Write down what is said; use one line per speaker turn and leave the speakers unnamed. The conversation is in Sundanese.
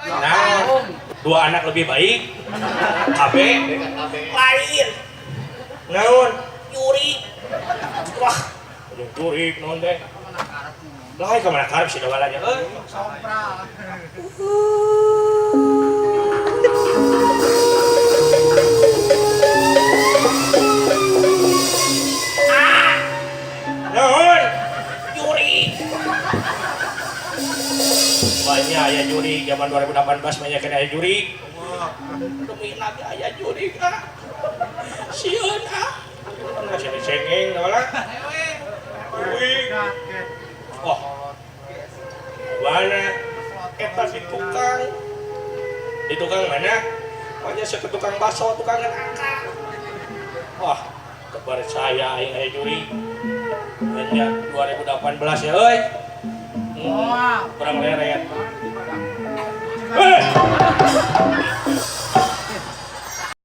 Nah, dua anak lebih baik. KB lain. Naon? Juri. Wah, jeung jurik naon teh? Lain ka mana karep si Dawala nya euy. Ah! Naon? Juri. Banyak aya juri zaman 2018 banyak kena aya juri. Demi lagi aya juri ah. Sieun ah. Nggak sengeng Dawala. Wih. Oh. Mana? Eta di tukang. Di tukang mana? Pokoknya ke tukang bakso, tukang angka. Wah, kepercaya aing aya juri. Banyak 2018 ya euy. Kurang leret.